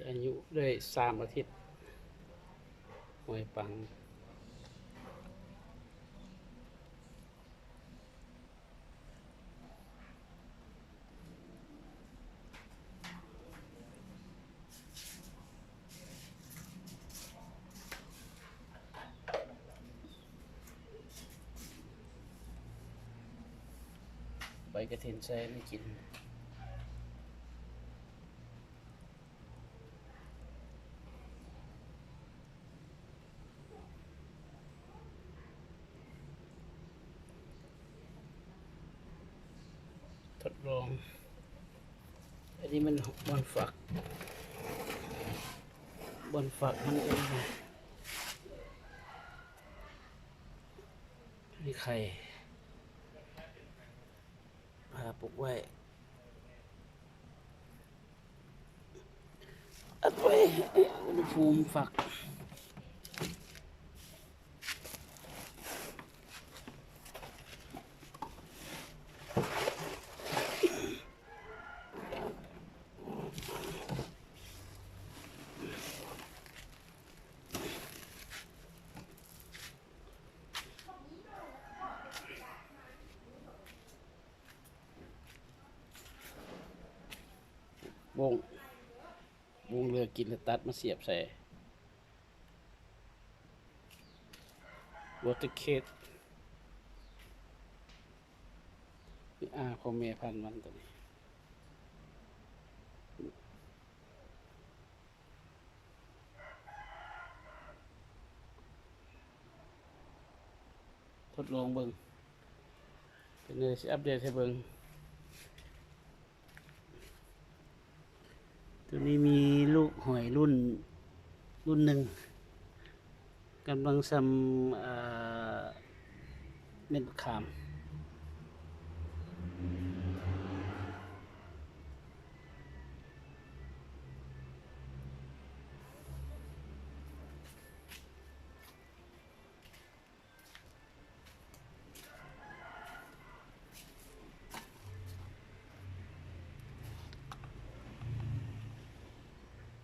ອາຍຸໄດ້ສາມອາທິດ ຫອຍປັງ. ໃບກະຖິນໃສ່ໃຫ້ກິນ. ທົດລອງ ອັນນີ້ມັນບ່ອນຝັກ ບ່ອນຝັກມັນເອງ. ມີໄຂ່ ພາປຸກໄວ້ ອັດໄວ້ໃຫ້ອຸນຫະພູມຝັກ. ບົ້ງ ບົ້ງເລືອກກິນແລ້ວຕັດມາສຽບໃສ່ water cake ອາ ພໍ່ແມ່ພັນມັນຕົວນີ້. ທົດລອງເບິ່ງ ເປັນໃດ ຊິອັບເດດໃຫ້ເບິ່ງ. ຕົວນີ້ມີລູກຫອຍລຸ້ນ ລຸ້ນໜຶ່ງ ກຳລັງສ່ຳ ເອີ ເມັດຂາມ.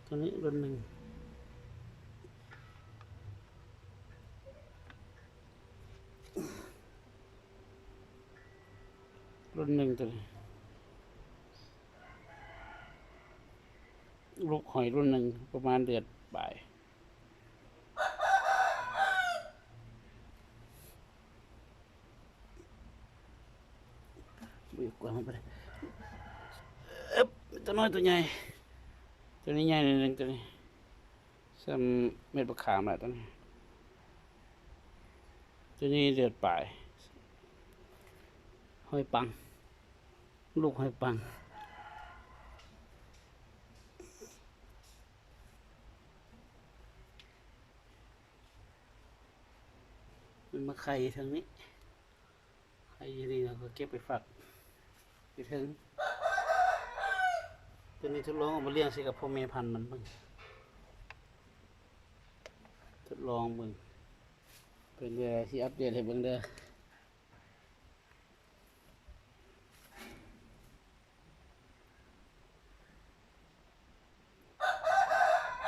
ຕົວນີ້ລຸ້ນໜຶ່ງ ລຸ້ນໜຶ່ງ ຕົວນີ້ ລູກຫອຍລຸ້ນໜຶ່ງ ປະມານເດືອນປາຍ. ບໍ່ຢາກກວນມັນປານໃດ. ເອີບ ຕົວນ້ອຍຕົວໃຫຍ່ ຕົວນີ້ໃຫຍ່ໜ້ອຍໜຶ່ງ ຕົວນີ້ສ່ຳເມັດບັກຂາມລະ ຕົວນີ້ ຕົວນີ້ເດືອນປາຍ. ຫອຍປັງ ລູກຫອຍປັງ. ມັນມາໄຂ່ຢູ່ເທິງນີ້ ໄຂ່ຢູ່ນີ້ ເຮົາກໍເກັບໄປຝັກຢູ່ເທິງ. ຕົວນີ້ທົດລອງເອົາມາລ້ຽງໃສ່ກັບພໍ່ແມ່ພັນມັນເບິ່ງ ທົດລອງເບິ່ງ ເປັນແນວໃດ ຊິອັບເດດໃຫ້ເບິ່ງເດີ.